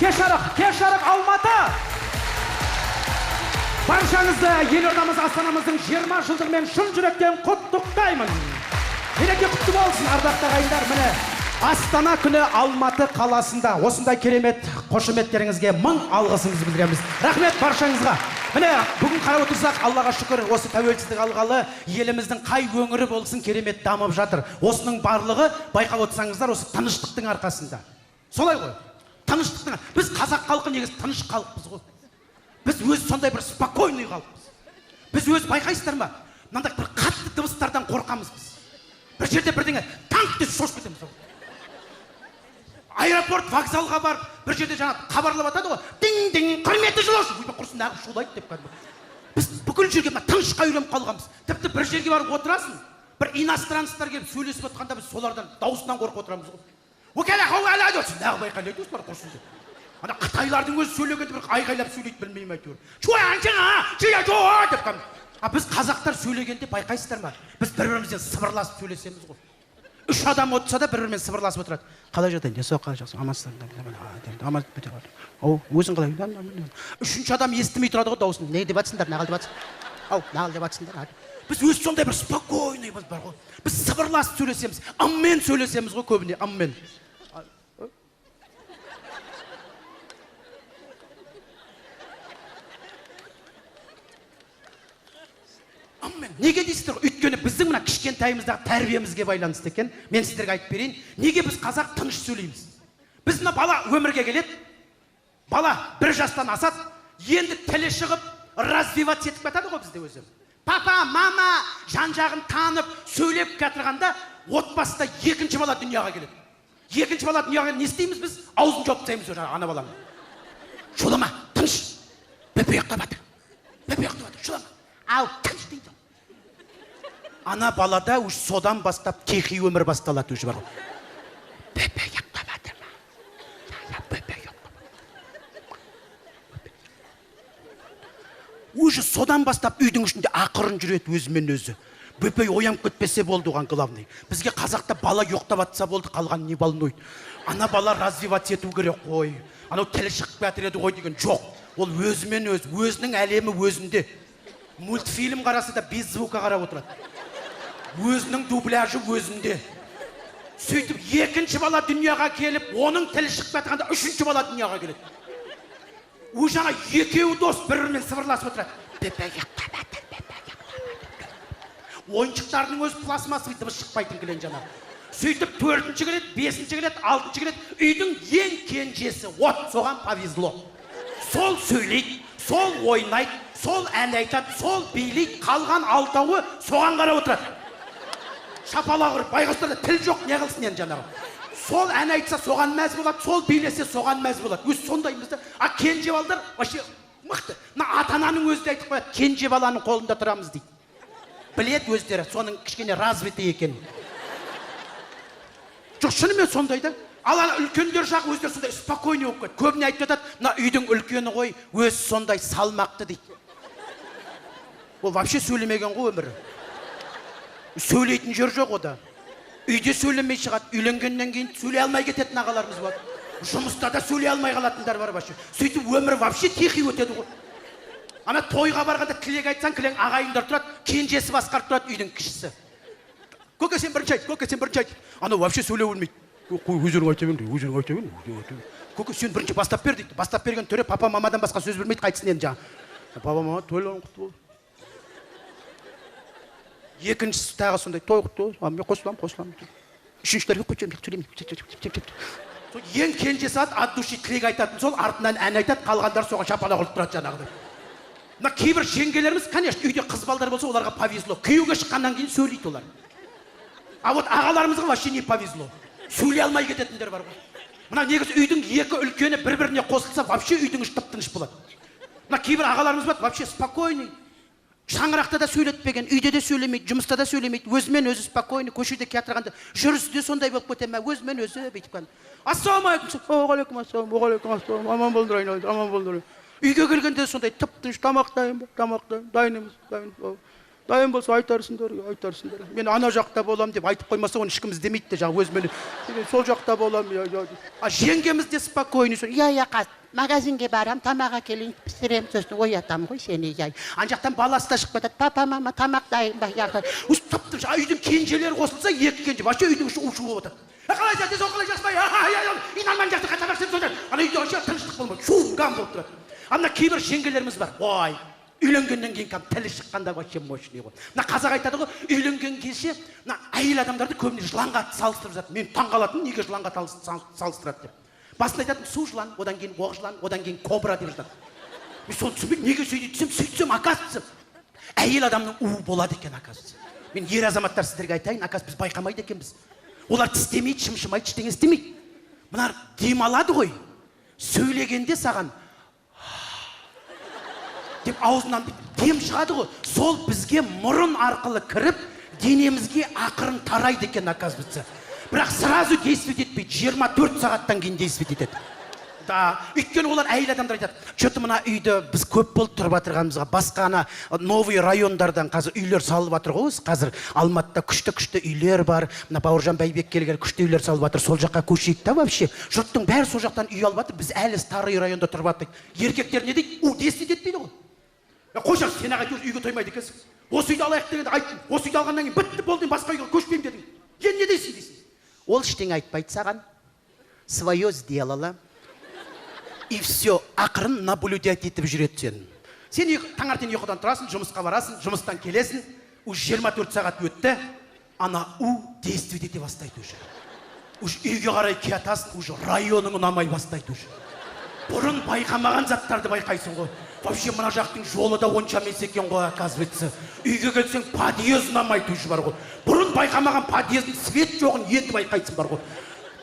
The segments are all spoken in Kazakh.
Кеш жарық, кеш жарық, Алматы! Баршаңызды елордамыз Астанамыздың 20 жылдығымен шын жүректен құттықтаймын. Мереке құтты болсын, ардақты ағайындар. Міне, Астана күні Алматы қаласында. Осындай керемет қошеметтеріңізге мың алғысымызды білдіреміз. Рахмет баршаңызға. Міне, бүгін қарап отырсақ, Аллаға шүкір, осы тәуелсіздік алғалы еліміздің қай өңірі болсын керемет дамып жатыр. Осының барлығы байқап отырсаңыздар, осы тыныштықтың арқасында. Солай ғой. Тыныштықтың. Біз қазақ халқы негізі тыныш халықпыз ғой. Біз өз сондай бір спокойный халықпыз. Біз өз байқайсыздар ма? Мынандай бір қатты дыбыстардан қорқамыз біз. Бір жерде бірдеңе танк деп шошып кетеміз. Аэропорт, вокзалға барып, бір жерде жаңа хабарлап атады ғой. Дing-дing, құрметті жолаушы. Ойбай, құрсын, неғып шулайды деп кәдімгі. Біз бүкіл жерге мына тынышқа үйреніп қалғанбыз. Тіпті бір жерге барып отырасың, бір иностранецтер келіп сөйлесіп отқанда біз солардан дауысынан қорқып отырамыз ғой. Неғып айқайлайды осылар құрсын деп. Ана қытайлардың өзі сөйлегенде бір айқайлап сөйлейді, білмеймін әйтеуір. Деп. А біз қазақтар сөйлегенде байқайсыздар ма? Біз бір-бірімізден сыбырласып сөйлесеміз ғой. Үш адам отырса да бір-бірімен сыбырласып отырады. Қалай жатайын? Денсаулық қалай, жақсы? Амансыздар? Аман. Ау, өзің қалай? Үшінші адам естімей тұрады ғой дауысын. Не деп жатсыңдар? Нағыл деп жатсың? Ау, нағыл деп жатсыңдар? Біз өз сондай бір спокойный бар ғой. Біз сыбырласып сөйлесеміз, ыммен сөйлесеміз ғой көбіне, ыммен. Неге дейсіздер? Өйткені біздің мына кішкентайымыздағы тәрбиемізге байланысты екен. Мен сіздерге айтып берейін, неге біз қазақ тыныш сөйлейміз? Біз мына бала өмірге келеді, бала бір жастан асады, енді тілі шығып, развиваться етіп кетеді ғой бізде өзі. Папа, мама, жан-жағын танып, сөйлеп кетірғанда отбасыда екінші бала дүнияға келеді. Екінші бала дүнияға келеді, не істейміз біз? Аузын жауып тастаймыз ана баланың. Шулама, тыныш. Бөпе ұйықтап жатыр. Бөпе ұйықтап жатыр, шулама. Ау, тыныш дейді. Ана балада уж содан бастап тихий өмір басталады уже бар ғой. Бөпе ұйықтап жатыр ма? Бөпе ұйықтап. Уже содан бастап үйдің ішінде ақырын жүреді өзімен өзі. Бөпе оянып кетпесе болды оған главный. Бізге қазақта бала ұйықтап жатса болды, қалған не волнует. Ана бала развиваться ету керек қой. Анау тілі шығып жатыр еді ғой деген жоқ. Ол өзімен өзі, өзінің әлемі өзінде. Мультфильм қараса да без звука қарап отырады. Өзінің дубляжы өзінде. Сөйтіп екінші бала дүнияға келіп, оның тілі шығып жатқанда үшінші бала дүнияға келеді. Уже ана екеуі дос бір-бірімен сыбырласып отырады. Бөпе ұйықтап жатыр, бөпе ұйықтап жатыр. Ойыншықтардың өзі пластмассовый дыбыс шықпайтын кілең жаңағы. Сөйтіп төртінші келеді, бесінші келеді, алтыншы келеді. Үйдің ең кенжесі от, соған повезло. Сол сөйлейді, сол ойнайды, сол ән айтады, сол билейді, қалған алтауы соған қарап отырады. Шапалақ ұрып, байғұстарда тіл жоқ, не қылсын енді жаңағы. Сол ән айтса соған мәз болады, сол билесе соған мәз болады. Өз сондаймыз да. А кенже балдар вообще мықты. Мына ата-ананың өзі де айтып қояды, кенже баланың қолында тұрамыз дейді. Біледі өздері, соның кішкене развитый екенін. Жоқ, шынымен сондай да. Ал ана үлкендер жағы өздері сондай спокойный болып кетеді. Көбіне айтып жатады, мына үйдің үлкені ғой, өзі сондай салмақты дейді. Ол вообще сөйлемеген ғой өмірі. Сөйлейтін жер жоқ ода. Үйде сөйлемей шығады, үйленгеннен кейін сөйлей алмай кететін ағаларымыз бар. Жұмыста да сөйлей алмай қалатындар бар вообще. Сөйтіп өмір вообще тихий өтеді ғой. Ана тойға барғанда тілек айтсаң, кілең ағайындар тұрады, кенжесі басқарып тұрады үйдің кішісі. Көке сен бірінші айт, көке сен бірінші айт. Анау вообще сөйлей білмейді. Қой, өздерің айта беріңдер, өздерің айта беріңдер. Көке сен бірінші бастап бер дейді. Бастап берген төре папа мамадан басқа сөз білмейді, қайтсын енді жаңа. Папа мама тойларың құтты болсын. Екіншісі тағы сондай той құтты болсын. Мен қосыламын, қосыламын. Үшіншілерге қой, сөйлемеймін. Ең кенжесі от души тілек айтатын сол, артынан ән айтады, қалғандары соған шапалақ ұрып тұрады жаңағыдай. Мына кейбір жеңгелеріміз, конечно, үйде қыз балдар болса, оларға повезло. Күйеуге шыққаннан кейін сөйлейді олар. А вот ағаларымызға вообще не повезло. Сөйлей алмай кететіндер бар ғой. Мына негізі үйдің екі үлкені бір-біріне қосылса, вообще үйдің іші тып-тыныш болады. Мына кейбір ағаларымыз бар, вообще спокойный. Шаңырақта да сөйлетпеген, үйде де сөйлемейді, жұмыста да сөйлемейді, өзімен өзі спокойный, көшеде келе жатырғанда жүрісі де сондай болып кете ме, өзімен өзі бүйтіп кәдімгі. Ассалаумағалейкум, уағалейкум ассалам, уағалейкум ассалам, аман болыңдар айналайын, аман болыңдар. Үйге келгенде сондай тып-тыныш, тамақ дайын ба, тамақ дайын, дайын емес, дайын. Дайын болса айтарсыңдар, айтарсыңдар. Мен ана жақта болам деп айтып қоймаса, оны ешкім іздемейді де, жаңағы өзімен сол жақта болам. А жеңгеміз де спокойный. Иә, иә, магазинге барам, тамақ әкелейін, пісірем, сосын оятам ғой сені. Иә. Ана жақтан баласы да шығып кетеді. Папа, мама, тамақ дайын ба? Тіпті үйдің кенжелері қосылса, екі кенже, вообще үйдің іші у-шу болып жатады. Қалай жақсы, қалай жақсы, нормально жақсы, тамақ ішіп содан. Ана үйде вообще тыныштық болмайды, шу гам болып тұрады. Ана кейбір жеңгелеріміз бар. Ой, үйленгеннен кейін кәдімгі тілі шыққанда вообще мощный ғой. Мына қазақ айтады ғой, үйленген кезде мына әйел адамдарды көбіне жыланға салыстырып жатады. Мен таңқалатынмын, неге жыланға салыстырады деп. Басында айтатын су жылан, одан кейін оқ жылан, одан кейін кобра деп жатады. Мен соны түсінбеймін, неге сөйтеді десем, сөйтсем, оказывается, әйел адамның уы болады екен, оказывается. Мен ер азаматтар сіздерге айтайын, оказывается, біз байқамайды екенбіз. Олар тістемейді, шымшымайды, ештеңе істемейді. Мыналар демалады ғой, сөйлегенде саған деп аузынан дем шығады ғой, сол бізге мұрын арқылы кіріп, денемізге ақырын тарайды екен, оказывается. Бірақ сразу действовать етпейді, 24 сағаттан кейін действовать етеді. Да, өйткені олар әйел адамдар айтады, че-то мына үйді біз көп болып тұрып жатырғанымызға, басқа ана новый райондардан қазір үйлер салып жатыр ғой, қазір Алматыда күшті-күшті үйлер бар, мына Бауыржан Байбек келгелі күшті үйлер салып жатыр, сол жаққа көшейік та вообще. Жұрттың бәрі сол жақтан үй алып жатыр, біз әлі старый районда тұрып жатырмыз. Еркектер не дейді? У действовать етпейді ғой. Қойшы, сен ақ әйтеуір үйге тоймайды екенсің. Осы үйді алайық дегенде айттым. Осы үйді алғаннан кейін бітті, болды, басқа үйге көшпеймін дедің. Енді не дейсің дейсің? Ол ештеңе айтпайды саған. Свое сделала. И все, ақырын наблюдать етіп жүреді сені. Сен таңертең ұйқыдан тұрасың, жұмысқа барасың, жұмыстан келесің, уже 24 сағат өтті, ана у действовать ете бастайды уже. Уже үйге қарай келатасың, уже районың ұнамай бастайды уже. Бұрын байқамаған заттарды байқайсың ғой. Вообще мына жақтың жолы да онша емес екен ғой, оказывается. Үйге келсең, подъезд ұнамайды уже бар ғой. Бұрын байқамаған подъездің свет жоғын енді байқайсың бар ғой.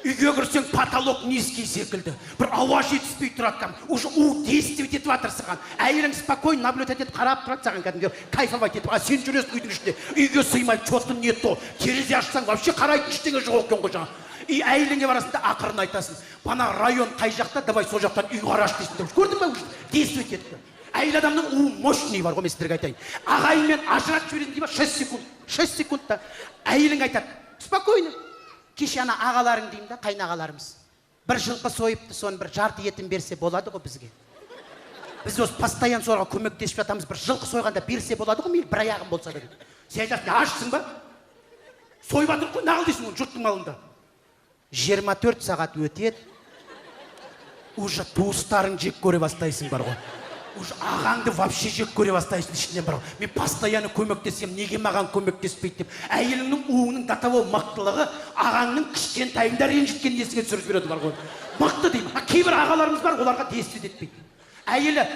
Үйге кірсең, потолок низкий секілді. Бір ауа жетіспей тұрады там. Уже у действовать етіп жатыр саған. Әйелің спокойно наблюдать етіп қарап тұрады саған, кәдімгі кайфовать етіп. А сен жүресің үйдің ішінде. Үйге сыймай, что-то не то. Терезе ашсаң, вообще қарайтын ештеңе жоқ екен ғой жаңа. И әйеліңе барасың да ақырын айтасың. Бана район қай жақта, давай сол жақтан үй қарашы дейсің. Көрдің бе, уже действовать етті. Әйел адамның уы мощный бар ғой, мен сіздерге айтайын. Ағайынмен ажыратып жіберетін дей ма? 6 секунд. 6 секундта әйелің айтады. Спокойно. Кеше ана ағаларың деймін да, қайнағаларымыз. Бір жылқы сойыпты, соны бір жарты етін берсе болады ғой бізге. Біз осы постоянно соларға көмектесіп жатамыз, бір жылқы сойғанда берсе болады ғой, мейлі бір аяғым болса да дейді. Сен айтасың, ашсың ба? Сойып жатыр ғой, нағыл дейсің оны жұрттың алдында. 24 сағат өтеді, уже туыстарың жек көре бастайсың бар ғой. Уже ағаңды вообще жек көре бастайсың ішінен бар ғой. Мен постоянно көмектесем, неге маған көмектеспейді деп. Әйеліңнің уының до того мықтылығы, ағаңның кішкентайын да ренжіткен есіңе түсіріп жібереді бар ғой. Мықты деймін. А кейбір ағаларымыз бар, оларға действовать етпейді. Әйелі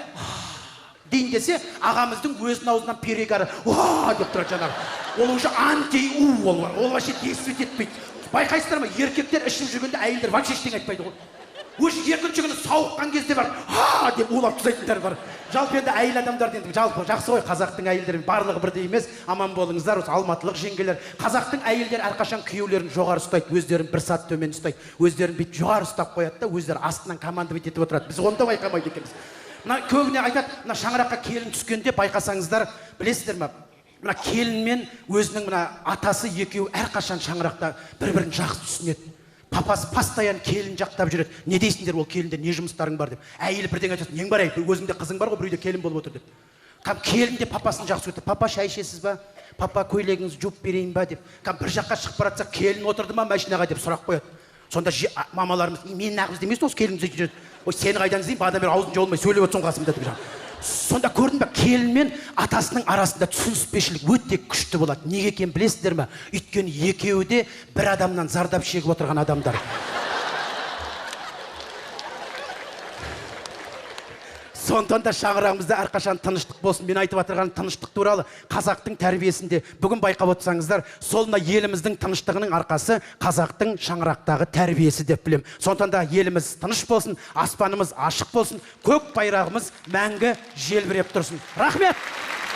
дейін десе, ағамыздың өзінің аузынан перегары уа деп тұрады жаңағы. Ол уже анти-у ол бар. Ол вообще действовать етпейді. Байқайсыздар ма, еркектер ішіп жүргенде әйелдер вообще ештеңе айтпайды ғой. Уже екінші күні сауыққан кезде бар, ха деп улап тастайтындар бар. Жалпы енді әйел адамдарды енді жалпы жақсы ғой, қазақтың әйелдері барлығы бірдей емес. Аман болыңыздар, осы алматылық жеңгелер. Қазақтың әйелдері әрқашан күйеулерін жоғары ұстайды, өздерін бір сат төмен ұстайды. Өздерін бүйтіп жоғары ұстап қояды да, өздері астынан командовать етіп отырады. Біз оны да байқамайды екенбіз. Мына көбіне айтады, мына шаңыраққа келін түскенде байқасаңыздар, білесіздер ме? Мына келін мен өзінің мына атасы екеуі әрқашан шаңырақта бір-бірін жақсы түсінеді. Папасы постоянно келін жақтап жүреді. Не дейсіңдер, ол келінде не жұмыстарың бар деп. Әйелі бірдеңе айтады, нең бар әй, өзіңде қызың бар ғой, бір үйде келін болып отыр деп. Кәдімгі келін де папасын жақсы көреді. Папа, шай ішесіз ба? Папа, көйлегіңізді жуып берейін ба деп. Кәдімгі бір жаққа шығып бара жатса, келін отырды ма машинаға деп сұрақ қояды. Сонда мамаларымыз, мен нағыз демесін, осы келін жүреді. Ой, сені қайдан іздеймін, бағанадан бері аузын жауа алмай сөйлеп отырсың қасымда деп жаңағы. Сонда көрдің бе, келін мен атасының арасында түсініспеушілік өте күшті болады. Неге екенін білесіздер ме? Өйткені екеуі де бір адамнан зардап шегіп отырған адамдар. Сондықтан да шаңырағымызда әрқашан тыныштық болсын. Мен айтып отырғаным тыныштық туралы, қазақтың тәрбиесінде. Бүгін байқап отырсаңыздар, сол мына еліміздің тыныштығының арқасы қазақтың шаңырақтағы тәрбиесі деп білемін. Сондықтан да еліміз тыныш болсын, аспанымыз ашық болсын, көк байрағымыз мәңгі желбіреп тұрсын. Рахмет!